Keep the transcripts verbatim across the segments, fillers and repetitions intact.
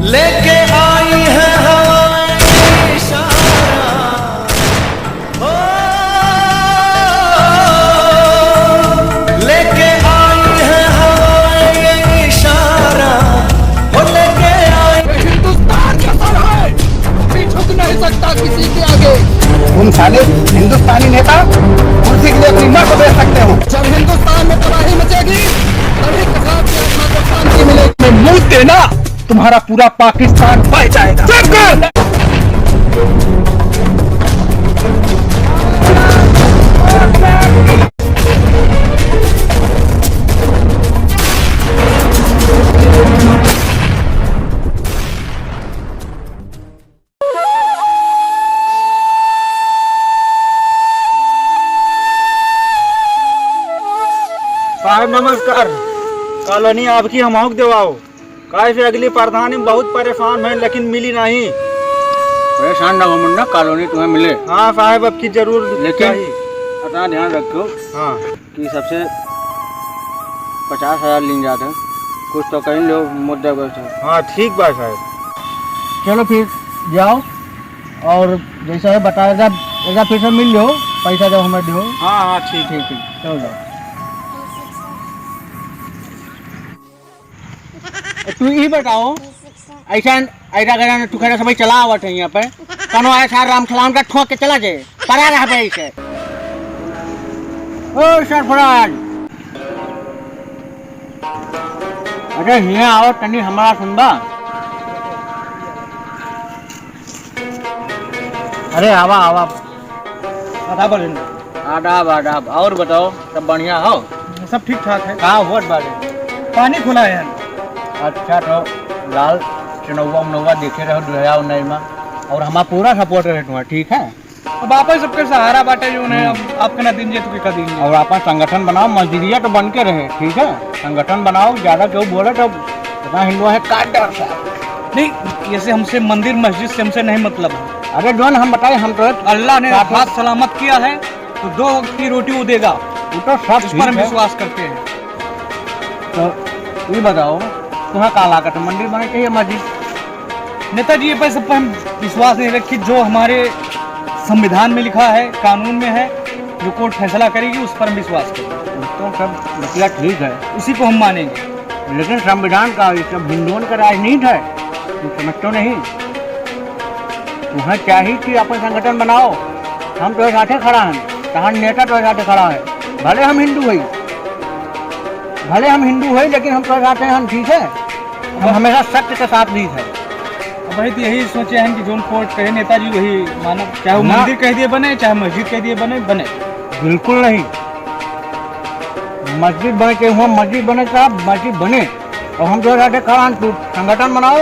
लेके आई है हवाएं इशारा, ओ, लेके आई है हवाएं इशारा, ओ, लेके आई। ये हिंदुस्तान का सर है, कभी झुक नहीं सकता किसी के आगे। तुम साले हिंदुस्तानी नेता कुर्सी के लिए अपनी माँ को बेच सकते हो। जब हिंदुस्तान में तबाही मचेगी, तभी किसान की आत्मा को शांति मिलेगी। मैं मुंह देना तुम्हारा पूरा पाकिस्तान बह जाएगा। चुप कर! साहब नमस्कार, कॉलोनी आपकी हमहूँ के देवाओ। काहे से अगली प्रधानी बहुत परेशान है, लेकिन मिली नहीं। परेशान ना हो मुन्ना, कॉलोनी तुम्हें मिले। हाँ साहब, अब की जरूर लेकिन चाहिए। इतना ध्यान रखो हाँ। कि सबसे पचास हजार लीन जात है, कुछ तो कहीं लोग मुद्दा बस है। हाँ, ठीक बात है। चलो फिर जाओ, और जैसा है बताएगा, एक बार फिर से मिल लो, पैसा जब हमें दो। हाँ, हाँ, ठीक। ठीक, ठीक, चलो जाओ। तू ही बताओ, ऐसा, ऐसा करा ना, तू कह रहा सब चला आवत है यहाँ पे, कनो आया सार राम खिलावन का ठोक के चला जाए, परा रह बे इसे। ओ सरफराज, अरे हियाँ आओ तनी हमारा सुनबा। अरे आवा, आवा। आदाब अरविंद। आदाब, आदाब। और बताओ, सब बढ़िया हो? सब ठीक ठाक है। का होत बाटे? पानी खुला है। अच्छा, तो लाल चुनौवा उनौवा देखे रहो दो हजार उन्नीस में, और हमार पूरा support रहे तुम्हारा, ठीक है? अब आप ही सबके सहारा बाटे जो उन्हें हम्म। अब आपके ना दिन जे तो के का दिन जे। और आपन संगठन बनाओ, मस्जिदिया तो बन के रहे, ठीक है? संगठन बनाओ, ज्यादा केहू बोले तो इतना हिंदू है, काट डाल साहब। नहीं, जैसे हमसे मंदिर मस्जिद से हमसे नहीं मतलब है। अरे जौन हम बताए, हम तो अल्लाह ने साथ हाथ सलामत किया है, तो दो वक्त की रोटी वो देगा, वो तो सब उस पर हम ठीक है। विश्वास करते हैं। तो ये बताओ, तुम्हें का लागत है, मंदिर बने चाहिए मस्जिद? नेताजी, ये पर सब पर हम विश्वास नहीं रखी। जो हमारे संविधान में लिखा है, कानून में है, जो कोर्ट फैसला करेगी, उस पर हम विश्वास करेंगे। तो सब बतिया ठीक है। उसी को हम मानेंगे। लेकिन संविधान का, ये सब हिंदुओं का राजनीति है, तुम समझते नहीं। तुम्हें चाहिए कि अपन संगठन बनाओ, हम तो साथे खड़ा हैं, तहार नेता तो साथे खड़ा है, भले हम हिंदू हई, भले हम हिंदू हई, लेकिन हम तो साथे हैं, ठीक है? हम हमेशा सत्य के साथ दी है। अब भाई तो यही सोचे हैं कि जोन कोर्ट कहे नेताजी वही मानब, चाहे वो ना। मंदिर कह दिए बने, चाहे मस्जिद कह दिए बने, बने। बिल्कुल नहीं, मस्जिद बने के हुआ, मस्जिद बने साहब, मस्जिद बने। और हम तो साथे खड़ा हैं, तू संगठन बनाओ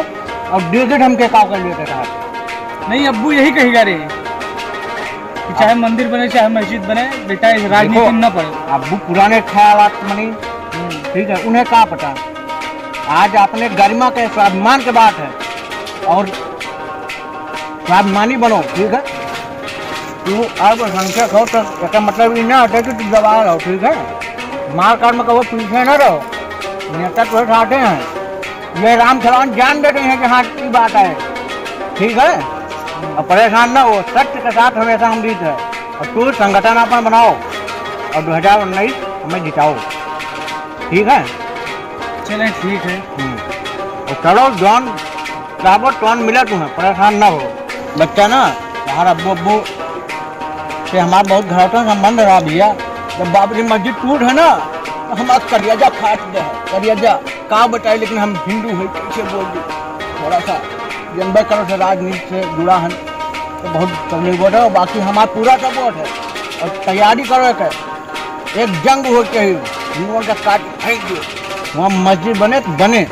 और देखित हमके का कर लेते साहब। नहीं, अब्बू यही कही जा रहे हैं कि चाहे मंदिर बने, चाहे मस्जिद बने, बेटा इस राजनीति देखो, में न पड़े। अब्बू पुराने ख्यालात मनी, हम्म। ठीक है, उन्हें का पता। आज अपने गरिमा के स्वाभिमान के बात है और स्वाभिमानी बनो, ठीक है। तू अल्पसंख्यक हो तो एकर मतलब ई ना होता कि तू गवार हो, ठीक है। मार काट में कबो पीछे ना रहो, नेता तो साथे हैं। ये राम खिलावन जान देते हैं कि हाँ, की बात है, ठीक है। अब परेशान ना हो, सत्य के साथ हमेशा हम जीत है। और तू संगठन अपन बनाओ और दो हजार उन्नीस हमें जिताओ, ठीक है। चलें, ठीक है। हम्म। और चलो, जौन चाहबो तौन मिले तुम्हें, परेशान ना हो। बच्चा ना, यार अब्बू अब्बू से हमार बहुत घरौता संबंध रहा भैया। जब बाबरी मस्जिद टूट है ना, तो हमार करेजा फाट गया है, करेजा। का बताए, लेकिन हम हिंदू हैं, कैसे बोल दे? थोड़ा सा जनबे करो से राजनीति से जुड़ा है, तो बहुत तकलीफ होता है। बाकी हमार पूरा support है और तैयारी करो के एक जंग हो चाहिए, हिंदुओं का काट फेंक दो, वहाँ मस्जिद बने तो बने,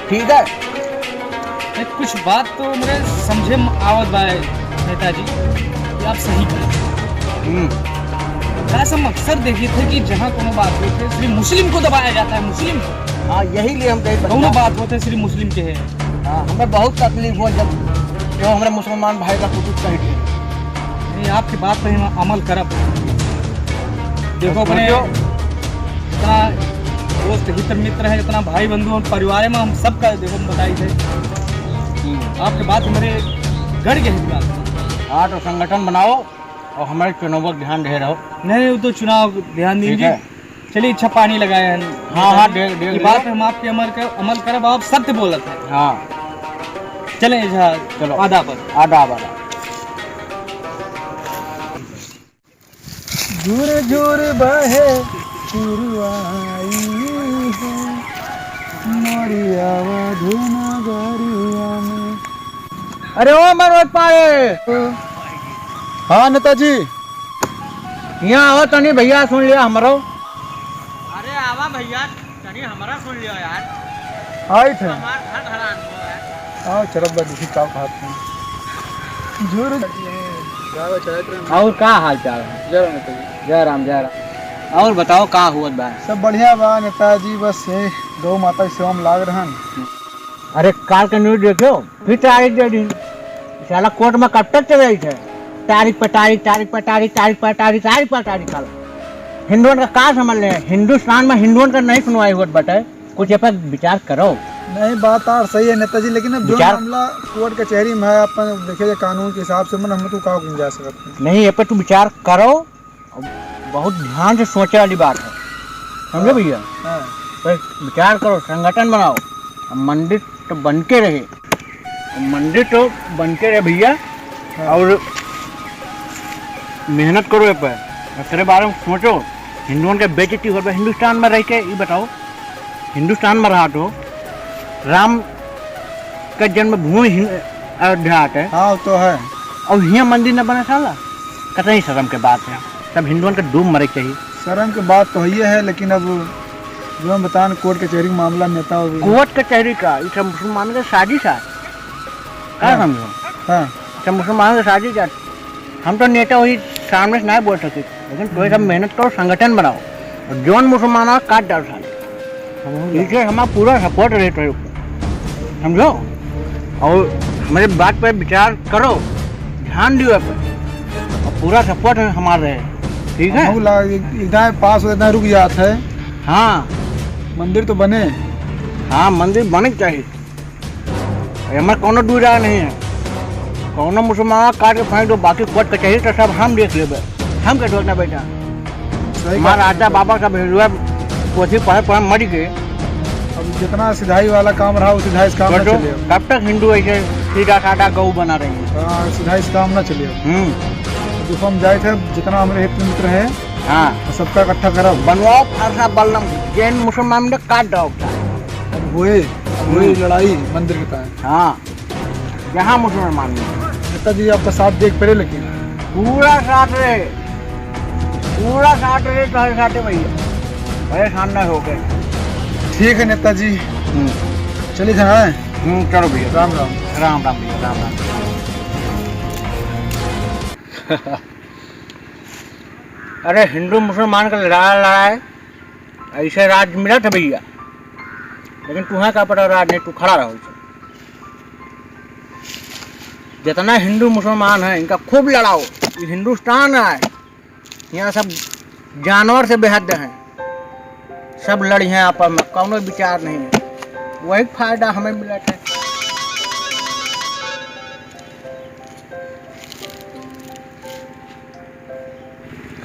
ठीक है। नहीं, कुछ बात तो मेरे समझे में आवत बा नेताजी, कि आप सही कहे। हम्म। ऐसा हम अक्सर देखित है कि जहाँ कोनो बात होत है, सिर्फ मुस्लिम को दबाया जाता है, मुस्लिम को। हाँ, यही लिए हम कहीं कोनो बात होत है, सिर्फ मुस्लिम के है। हाँ, हमें बहुत तकलीफ हुआ जब जो हमारे मुसलमान भाई का कुछ कह दिया। नहीं, आपकी बात पे हम अमल करब। देखो, बस अपने सोचो। इतना दोस्त, हित, मित्र है, इतना भाई बंधु हम परिवार में हम सबका देखो, हम बताई थे। हम्म। आपके बात हमारे गड़ गए हैं बात। हाँ, तो संगठन बनाओ और हमारे चुनाव का ध्यान दे रहो। नहीं, वो तो चुनाव ध्यान ठीक दीजिए। है। चलिए, अच्छा पानी लगाए हैं। हाँ, हाँ, दे, दे, ये दे। बात हम आपके अमल कर, अमल करब, आप सत्य बोलत हैं। हाँ। चले, अच्छा, चलो। आदा पर। आदा, आदा। झुर झुर बहे पुरवाई हो, मोरी अवध नगरिया में। अरे ओ मनोज पांडे। हाँ नेताजी। यहाँ आओ तनी भैया, सुन लिया हमरो। अरे आवा भैया। तनी हमरा सुन लियो यार। आई थे। हमार घर हरान हो यार। आओ, चलत बा, देखी का कहत हैं। झुर। और का हाल चाल है? जय राम नेताजी। जय राम, जय राम। और बताओ, का हुअत बा? सब बढ़िया बा नेताजी, बस यही गौ माता की सेवा में लाग रहन। अरे, काल के news देखियो। फिर तारीख दे दिन। साला कोर्ट में कब तक चले थे? तारीख पे तारीख, तारीख पे तारीख, तारीख पे तारीख, तारीख पे तारीख। साला हिंदुअन का का समझ ले? हिंदुस्तान में हिंदुअन का नहीं सुनवाई होत बाटे। कुछ ए पर विचार करो। नहीं, बात तार सही है नेताजी, लेकिन अब जो विचार मामला कोर्ट कचहरी में है, अपन देखे जाए कानून के हिसाब से, मन हम तो का गुंजा सकत हैं। नहीं, ए पर तू विचार करो। अब बहुत ध्यान से सोचे वाली बात है, समझे भैया? हाँ। पर विचार करो, संगठन बनाओ, अब मंदिर तो बन के रहे, अब मंदिर तो बन के रहे भैया। हाँ। और मेहनत करो ए पर, एकरे बारे में सोचो। हिंदुअन के बेइज्जती हो रहा है हिंदुस्तान में रह के, ये बताओ। हिंदुस्तान में रहा तो राम का जन्मभूमि हिं-, अयोध्या आटे। हाँ, वो तो है। और हियाँ मंदिर न बने साला, कतई शर्म के बात है। सब हिंदुअन के डूब मरे के चाहिए। शर्म के बात तो है, लेकिन अब जो हम बतान कोर्ट कचहरी के मामला, नेता और कोर्ट कचहरी का, ये सब मुसलमान के साजिश है। का हाँ। समझो? हाँ। सब मुसलमान के साजिश है। हम तो नेता वही सामने से नहीं बोल सके, लेकिन तो सब मेहनत करो, संगठन बनाओ और जौन मुसलमान आ, काट डाल साले। ठीक है, हमारा पूरा support रहे तो, समझो, और हमारे बात पे विचार करो, ध्यान दियो ए पर, और पूरा support है हमारा रहे, ठीक है? हमहू ला-, एक, एक दाएं पास हो, एक दाएं रुक जात है। हाँ। मंदिर तो बने। हाँ, मंदिर बने के चाहिए। एमे कौनो दू राय नहीं है। कौनो मुसलमान काट के फेंक दो, बाकी कोर्ट कचहरी तो सब हम देख लेबे। हम के ढोकना बेटा। सही हमार बात है। आजा बाबा सब हिंदुआ पोथी पढ़े पढ़े मर गए। अब जितना सिधाई वाला काम रहा, वो सिधाई से काम ना सोचो, चले। कब तक हिंदू ऐसे सीधा साधा गऊ बना रहे हैं? हाँ, सिधाई से काम ना चले। हम्म। गुफा में जाए थे, जितना हमारे हित मित्र है, हाँ। सबका इकट्ठा करा। बनवाओ फारसा बल्लम, जैन मुसलमान में काट डाओ। अब हुए, अब हुए हम्म। लड़ाई मंदिर के ताए। हाँ। जहाँ मुसलमान में। नेताजी आपका साथ देख पड़े लेकिन। पूरा साथ रहे, पूरा साथ रहे, तो हर साथे भैया, परेशान ना हो गए। ठीक है नेताजी। हम्म। चलिए घर आए। हम्म, चलो भैया। राम राम। राम राम भैया, राम राम। अरे हिंदू मुसलमान का लड़ा लड़ाए, ऐसे राज मिला था भैया, लेकिन तुम्हें का पता राज नहीं, तू खड़ा रहो। जितना हिंदू मुसलमान है, इनका खूब लड़ाओ। ये हिंदुस्तान है, यहाँ सब जानवर से बेहद हैं, सब लड़ी हैं आपस में, कौनो विचार नहीं है, वही फायदा हमें मिला है।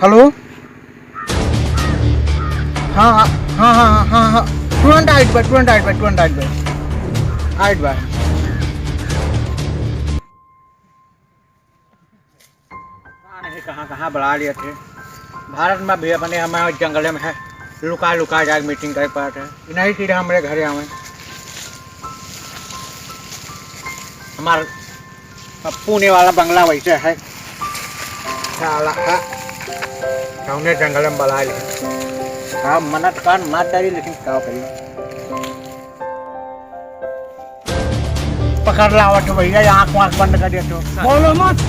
हेलो। हाँ, हाँ, हाँ। तुरंत आइट बा, तुरंत आइट बा, तुरंत आइट बा। आइट बा। पता नहीं कहाँ, कहाँ बुला लिए थे। भारत में भी अपने हमारे जंगल में है, लुका, लुका जाके मीटिंग कर पाते हैं। नहीं सीधे हमारे घरे आवे। हमार अब पुणे वाला बंगला वैसे है। साला, हाँ। कौने जंगल में बला ले। हाँ, मनत कान मार डाली, लेकिन का करी? पकड़ लावत हो भैया, ये आँख वाँख बंद कर दिया तो। बोलो मत।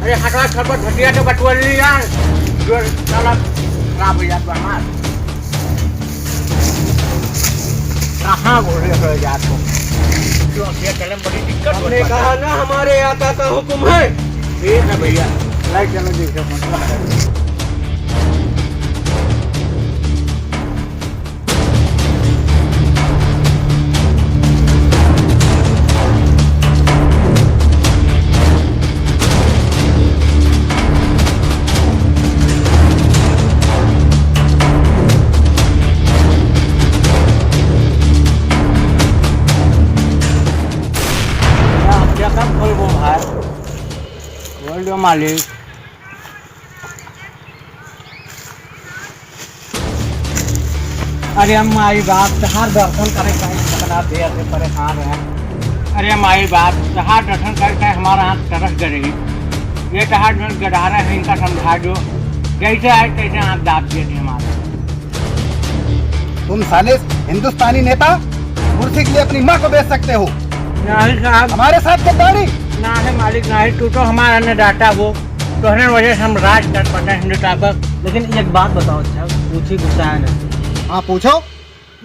अरे हटवा, छटपट भटिया तो बटुअली यार। जो साला खराब हो जाता हमार। कहाँ घोड़े खड़े जात हो? क्यों अखिया चले में बड़ी दिक्कत होत बा। हमने कहा ना, हमारे आका का हुक्म है। ठीक है भैया, लाइट चलो जी, सब मतलब है। मालिक। अरे हम माई बाप, तहार दर्शन करे खातिर कितना देर से परेशान है। अरे माई बाप, तहार दर्शन करे खातिर हमारा हाथ तरस गए। ये तहार जौन गधारा है, इनका समझा दो, जैसे आए तैसे हाथ दाब दिए थे हमारा। तुम साले हिंदुस्तानी नेता कुर्सी के लिए अपनी माँ को बेच सकते हो। नहीं साहब। हमारे साथ गद्दारी। ना है मालिक, ना है, तू तो हमारा अन्नदाता हो, तोहरे वजह से हम राज कर पाते हैं हिंदुस्तान पर। लेकिन एक बात बताओ, अच्छा, पूछी, गुस्सा है ना? हाँ, पूछो।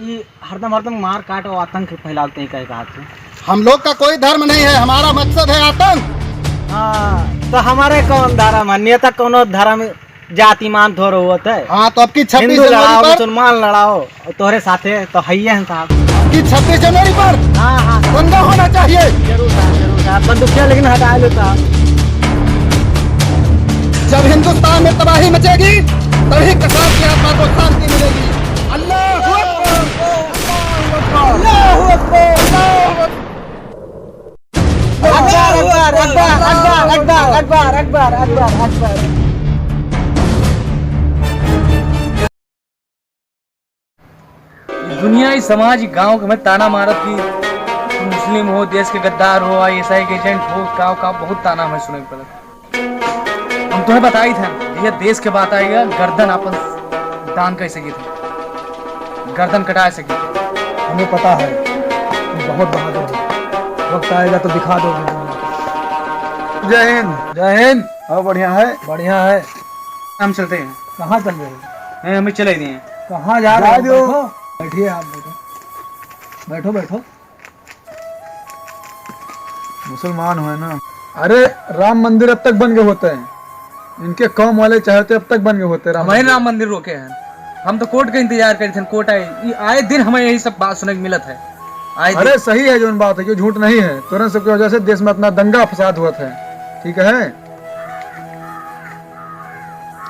ये हरदम, हरदम मार काट और आतंक फैलाते हैं, कहे कहा थे। हम लोग का कोई धर्म नहीं है, हमारा मकसद है आतंक। हाँ, तो हमारे कौन धर्म है? नेता कौनो धर्म जातिमान थोड़ो होत है। हाँ, तो अब की छब्बीस हिंदू जनवरी लड़ाओ, पर मुसलमान लड़ाओ, और तोहरे साथे तो हइये हैं साहब। अब की छब्बीस जनवरी पर हाँ, हाँ, साहब। दंगा होना चाहिए। जरूर साहब, जरूर साहब। बंदूकिया लेकिन हटा लो साहब। जब हिंदुस्तान में तबाही मचेगी, तभी कसाब की आत्मा को शांति मिलेगी। अल्लाह अकबर! अल्लाह अकबर! अल्लाह अकबर! अकबर, अकबर, अकबर। दुनिया, ई समाज, ई गाँव के हमें ताना मारत कि तू मुस्लिम हो, देश के गद्दार हो, आईएसआई के एजेंट हो, का, का बहुत ताना हमें सुने के पड़त। हम तोहे बताई थे, ये देश के बात आएगा, गर्दन आपन दान कर सकी थे, गर्दन कटा सकी थे। हमें पता है, तुम बहुत बहादुर हो, वक्त आएगा तो दिखा दोगे दुनिया को। जय हिंद। जय हिंद। और बढ़िया है? बढ़िया है। हम चलते हैं। कहाँ चल रहे हो? हैं, हमें चले नहीं हैं। कहाँ जा रहे हो? जाए दो। बैठो। बैठिए, आप बैठो। बैठो, बैठो। मुसलमान हो, है ना? अरे, राम मंदिर अब तक बन गए होते हैं। इनके कौम वाले चाहते अब तक बन गए होते राम हमारे मंदिर। राम मंदिर रोके हैं। हम तो कोर्ट का इंतजार करी थे, कोर्ट आए। ई आए दिन हमें यही सब बात सुने के मिलत है। आए अरे, दिन। सही है जौन बात है, क्यों झूठ नहीं है। तोरन सबके वजह से देश में इतना दंगा फसाद हुआ था, ठीक है?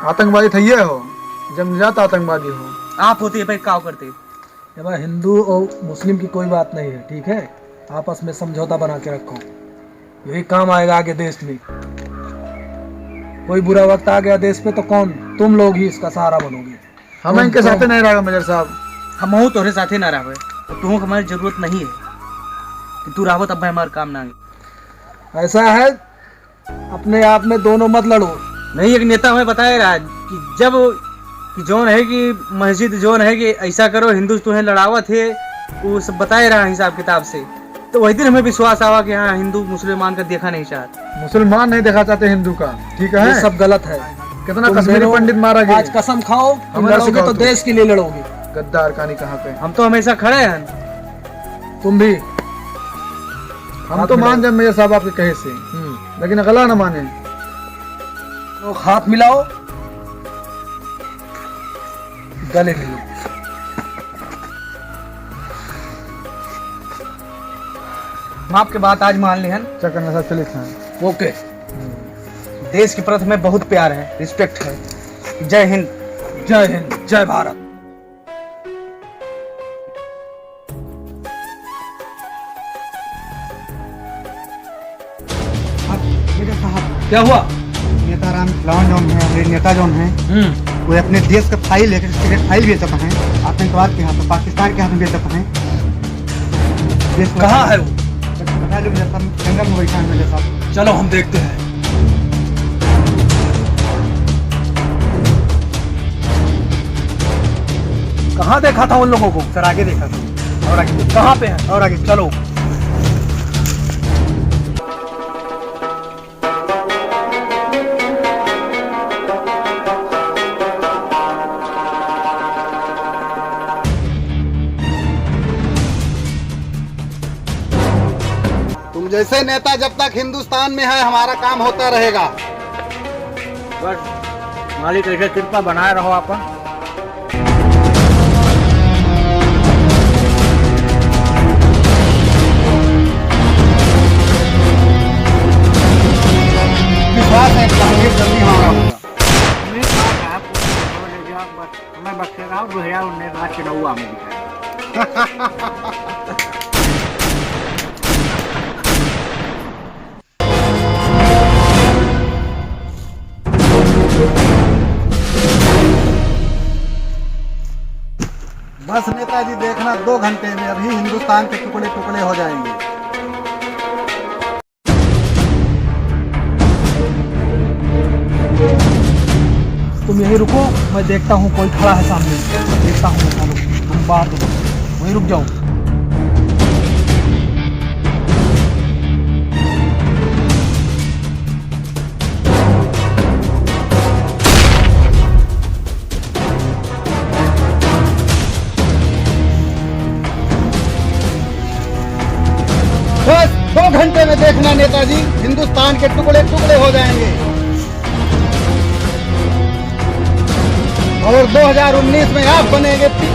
आतंकवादी तो ये हो, जन्मजात आतंकवादी हो। आप होते भाई, क्या करते? ये भाई, हिंदू और मुस्लिम की कोई बात नहीं है, ठीक है? आपस में समझौता बना के रखो, यही काम आएगा आगे देश में। कोई बुरा वक्त आ गया देश पे तो कौन, तुम लोग ही इसका सहारा बनोगे। हम तुम, इनके तुम। साथे नहीं रहा मेजर साहब। हमहू तोहरे साथे ना रहबे, और तुहू के हमारी जरूरत नहीं है कि तू रहबो तब हमार काम ना आए। ऐसा है, अपने आप में दोनों मत लड़ो। नहीं, एक नेता हमें बताए रहा कि जब, कि जौन है कि मस्जिद जौन है कि ऐसा करो, हिंदू तुम्हें लड़ावत है, वो सब बताए रहा हिसाब किताब से, तो वही दिन हमें विश्वास आवा कि हाँ, हिंदू मुसलमान का देखा नहीं चाहत। मुसलमान नहीं देखा चाहते हिंदू का, ठीक है? ये सब गलत है। कितना तुम कश्मीरी दोनों पंडित मारा गया। आज कसम खाओ, तुम हमें ना लड़ोगे सिखाओ तो तुम। देश के लिए लड़ोगे। गद्दार कहानी कहाँ पे? हम तो हमेशा खड़े हैं। तुम भी। हम हाथ तो मिलाओ। मान जाए मेजर साहब आपके कहे से, हम्म। लेकिन अगला ना माने। तो हाथ मिलाओ, गले मिलो। माफ के बात आज मान लिहन। चक्कर नशा चलित हैं। ओके। देश के प्रति हमें बहुत प्यार है, रिस्पेक्ट है। जय हिंद। जय हिंद, जय भारत। अब मेजर साहब, क्या हुआ? नेता राम खिलावन जौन है, हमारे नेता जौन है, हम्म। वो अपने देश का फाइल है, सीक्रेट फाइल बेचता है, आतंकवाद के हाथ में, पाकिस्तान के हाथ में बेचता है। देश को कहाँ है वो? बता दो मेजर साहब, जंगल में बैठा है मेजर साहब। चलो हम देखते हैं। कहाँ देखा था उन लोगों को? सर, आगे देखा था। और आगे देखा। कहाँ पे है? और आगे। चलो। तुम जैसे नेता जब तक हिंदुस्तान में है, हमारा काम होता रहेगा। बस, मालिक ऐसे कृपा बनाए रहो आपन। विश्वास है, जल्दी हमारा होगा। हमें कहा था आपको, बस। मैं बख्शे राव, दो हजार उन्नीस का चुनाव में भी था। बस नेताजी, देखना, दो घंटे में अभी हिंदुस्तान के टुकड़े टुकड़े हो जाएंगे। तुम यहीं रुको, मैं देखता हूँ, कोई खड़ा है सामने, देखता हूँ मैं, तुम बाहर, तुम वहीं रुक जाओ। बस दो घंटे में देखना नेताजी, हिंदुस्तान के टुकड़े टुकड़े हो जाएंगे। और दो हज़ार उन्नीस में आप बनेंगे पी-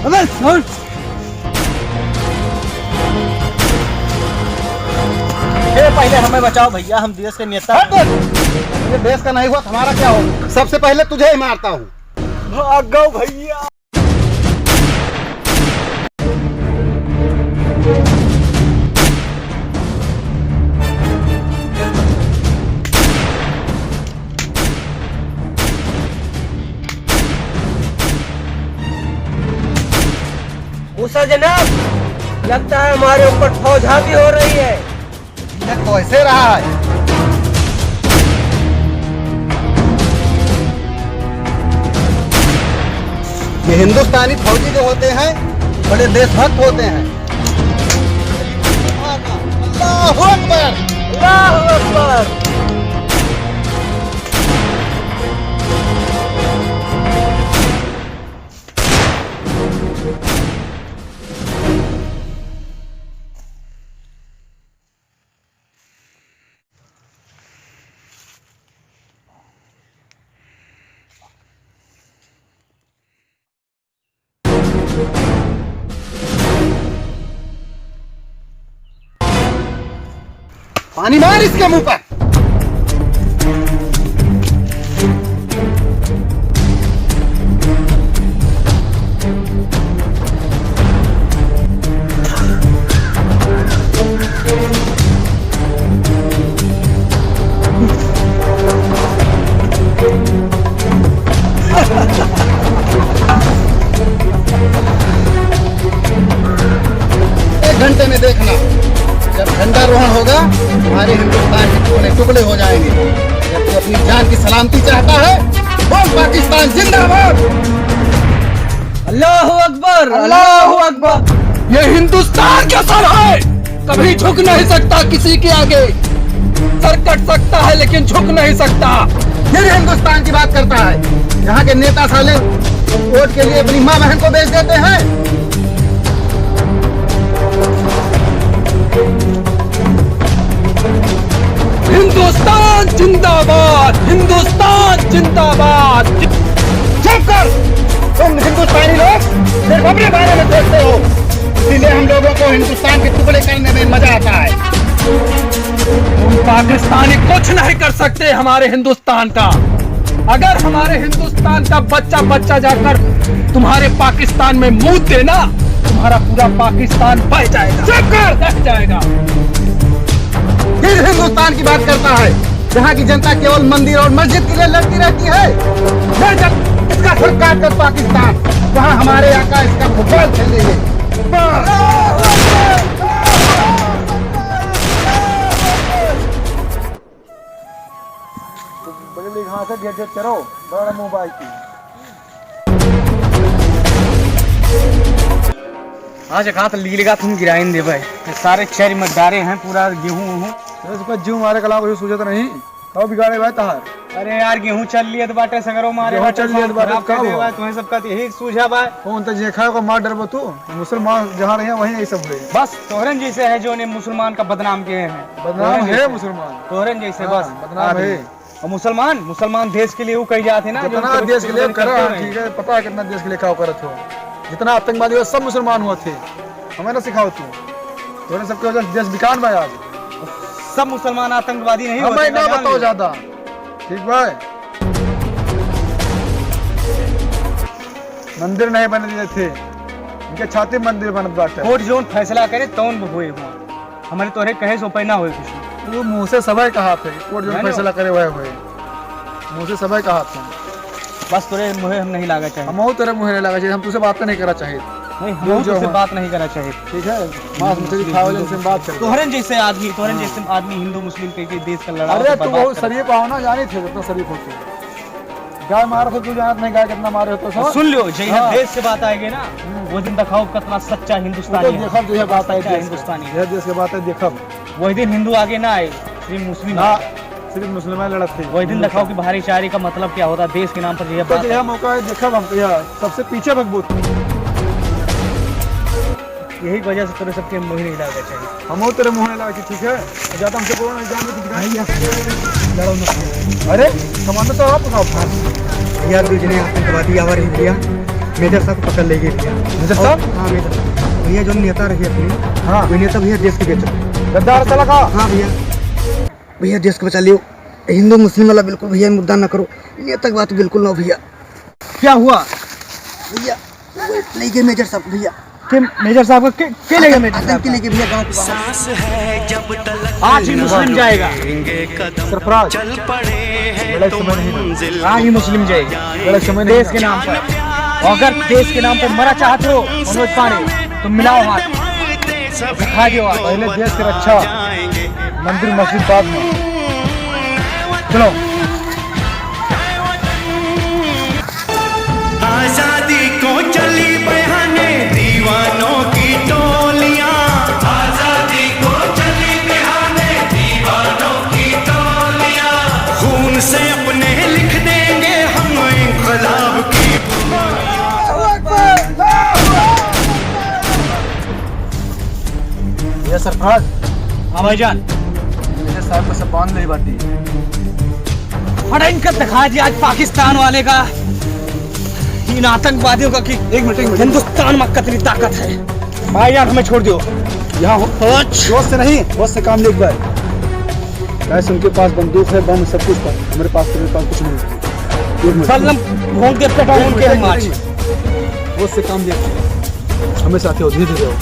अबे सुन। ए, पहले हमें बचाओ भैया, हम देश के नेता। हट बे। ये देश का नहीं हुआ, हमारा क्या हो? सबसे पहले तुझे ही मारता हूँ। भागो भैया। मूसा जनाब, लगता है हमारे ऊपर फौज हावी हो रही है। ये कैसे रहा है? ये हिंदुस्तानी फौजी जो होते हैं, बड़े देशभक्त होते हैं। अल्लाहू अकबर! अल्लाहू अकबर! पानी मार इसके मुंह पर। एक घंटे में देखना, जब झंडारोहण होगा, हमारे हिंदुस्तान के टुकड़े टुकड़े हो जाएंगे। जब तू अपनी जान की सलामती चाहता है, बोल, पाकिस्तान जिंदाबाद। अल्लाहू अकबर, अल्लाहू अकबर। ये हिंदुस्तान का सर है, कभी झुक नहीं सकता किसी के आगे। सर कट सकता है लेकिन झुक नहीं सकता। फिर हिंदुस्तान की बात करता है। यहाँ के नेता साले वोट के लिए अपनी माँ बहन को बेच देते हैं। हिंदुस्तान जिंदाबाद, हिंदुस्तान जिंदाबाद। चुप कर, तुम हिंदुस्तानी लोग सिर्फ अपने बारे में सोचते हो, इसीलिए हम लोगों को हिंदुस्तान के टुकड़े करने में मजा आता है। तुम पाकिस्तानी कुछ नहीं कर सकते हमारे हिंदुस्तान का। अगर हमारे हिंदुस्तान का बच्चा बच्चा जाकर तुम्हारे पाकिस्तान में मूत देना, तुम्हारा पूरा पाकिस्तान बह जाएगा। चुप कर! बह जाएगा। किस हिंदुस्तान की बात करता है, जहाँ की जनता केवल मंदिर और मस्जिद के लिए लड़ती रहती है? ले जा इसका सर काट कर पाकिस्तान, वहाँ हमारे आका इसका फुटबॉल खेलेंगे। बगली घास है, घेर घेर चरो, बड़ा मुंह बाई की। आज का तो लील का तुम गिराइन दे भाई, ये सारे चरी में डारे हैं पूरा गेहूं वहूं। अरे इसका जीव मारे कला को सूझत नहीं, कब बिगाड़े भाई तहार। अरे यार, गेहूं चल लियत बाटे, सगरो मारे गेहूं बाटे, चल लियत सब बाटे, खराब का कर देवा, हुआ? तुम्हें सबका तो यही सूझा बा। कौन तो जे खाए को मार डरबो तू? मुसलमान जहाँ रहे वहीं यही सब हुए। बस तोहरन जैसे है जो ने मुसलमान का बदनाम किए हैं। बदनाम तोहरन है जैसे। मुसलमान। तोहरन जैसे हाँ, बस बदनाम आदमी। है। और मुसलमान, मुसलमान देश के लिए वो कही जाते हैं ना, जो जितना उनके देश के लिए बच्चे करा, करते हैं। ठीक है, पता है कितना देश के लिए क्या करत हो। जितना आतंकवादी हो, सब मुसलमान हुआ थे। हमें ना सिखाओ तू। तोहरे सबके वजह से देश बिकान बा आज। सब मुसलमान आतंकवादी नहीं हमें होते, ना जान बताओ लो। ज्यादा। ठीक बा? मंदिर नहीं बने देते थे, इनके छाती मंदिर बनत बाटे। कोर्ट जौन फैसला करे तौन हुए हुआ। हमारे तोरे कहे से उपाय ना होए कुछ। तू मुंह से सबै कहा थे, कोर्ट जौन जाने फैसला करे वह हुए। मुंह से सबै कहा थे। बस तोरे मुँहे हम नहीं लागा चाहिए। हमहू तोरे मुँहे नहीं लागा चाहिए, हम तुझसे बात नहीं करा चाहिए। नहीं, तू हमहू जो तुझसे है। बात नहीं करा चाहिए। ठीक है, मांस मछली खावे वाले से बात कर। तोहरन जैसे आदमी, तोहरन हाँ। जैसे आदमी हिंदू मुस्लिम के, के देश का लड़ाई अरे, के तू बर्बाद बहुत करा। शरीफ हो ना, जानी थे कितना शरीफ हो तू। गाय मारत हो तू, जानत नहीं गाय कितना मारे हो तो सब। सुन लो, जय हाँ। देश के बात आएगी ना, हम्म। वो दिन दिखाओ कितना सच्चा हिंदुस्तानी तू तो है। देखा, जो है बात आई सच्चा देश के। हिंदुस्तानी है। यह देश के बात है, देखा। वही दिन हिंदू आगे ना आए, सिर्फ मुस्लिम ना, आए। सिर्फ मुस्लिम लड़त थे। वही दिन हिंदू दिखाओ का। कि भाईचारे का मतलब क्या होता है, देश के नाम पर यह तो बात यह है। मौका है, देखा हम तो यह सबसे पीछे भगबो। यही वजह से तोरे सबके मुँह नहीं लागे चाहिए। हमहू तेरे मुँह नहीं लागे, ठीक है? ज्यादा हमसे बोलो नहीं, जान दे, ठीक है? भैया, लड़ो मत। अरे, कमांडो साहब, आप बताओ। भैया, दो जने आतंकवादी आवा रही भैया, मेजर साहब पकड़ ले गए भैया। मेजर साहब? हाँ, मेजर साहब। भैया, जो नेता रही अपनी, हाँ। वो नेता भैया देश के बेच रहे। गद्दार साला का? हाँ भैया। भैया, देश को बचा लियो। हिंदू मुस्लिम वाला बिल्कुल भैया मुद्दा ना करो। नेता की बात बिल्कुल ना हो भैया। क्या हुआ? भैया, वो ले गए मेजर साहब भैया। के मेजर साहब का के, के ले गए मेजर साहब आतंकी का? ले गए भैया गांव के बाहर। आज ही मुस्लिम जाएगा। सरफराज, लड़ाई समय नहीं ना। आज ही मुस्लिम जाएगा। लड़ाई समय नहीं देश ना। के नाम पर। अगर देश के नाम पर मरा चाहते हो मनोज पांडे, तो मिलाओ हाथ। दिखा दो आप। पहले देश की रक्षा, मंदिर मस्जिद बाद में। चलो। आजादी को चली बहाने दीवानों की टोलियां। आजादी को चली बहाने दीवानों की टोलियां। खून से अपने लिख देंगे हम इंकलाब की। ये सरफराज। हाँ भाईजान। ये साहब को सब बांध ले बाटी। फटा इनका दिखा दिया आज पाकिस्तान वाले का, इन आतंकवादियों का कि एक मिनट, एक मिनट। हिंदुस्तान में कितनी ताकत है। भाईजान, हमें छोड़ दो। यहाँ हो। अच्छा। जोर से नहीं, होश से काम ले एक बार। कैसे उनके पास बंदूक है, बम, सब कुछ था, हमारे पास, मेरे पास कुछ नहीं है। एक मिनट। बल्लम भोंक दे, पेटा एक उनके मिनट, हम एक आज। मिनट। होश से काम ले, हमें साथ हो, धीरे धीरे हो।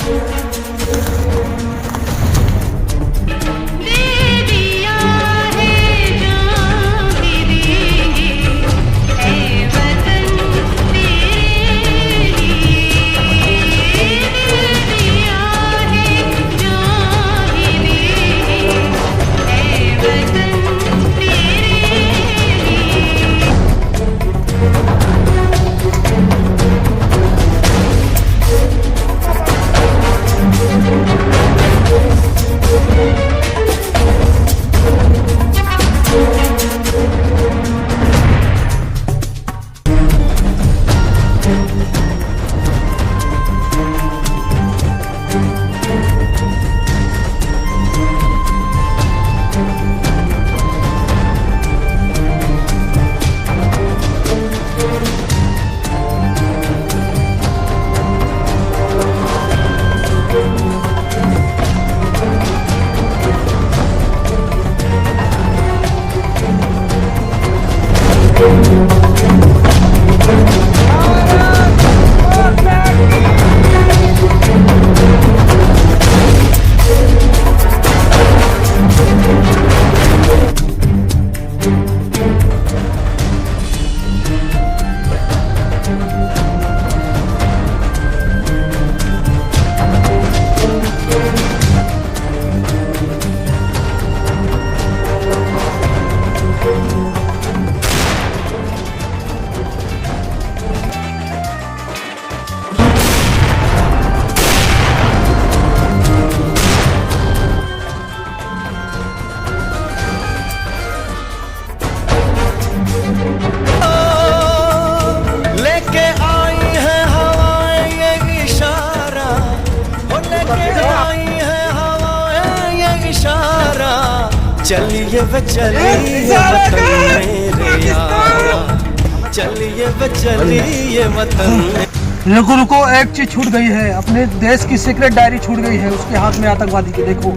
चलिए वे चलिए वतन मेरे यारा, चलिए वे चलिए वतन में। रुको, रुको, एक चीज छूट गई है। अपने देश की सीक्रेट डायरी छूट गई है उसके हाथ में, आतंकवादी के। देखो,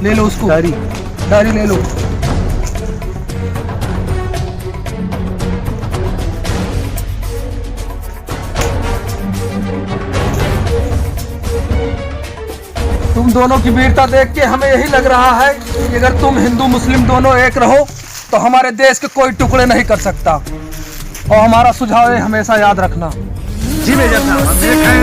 ले लो उसको। डायरी। डायरी ले लो। तुम दोनों की वीरता देख के हमें यही लग रहा है कि अगर तुम हिंदू मुस्लिम दोनों एक रहो तो हमारे देश के कोई टुकड़े नहीं कर सकता। और हमारा सुझाव है, हमेशा याद रखना। जी मेजर साहब, हम एक हैं,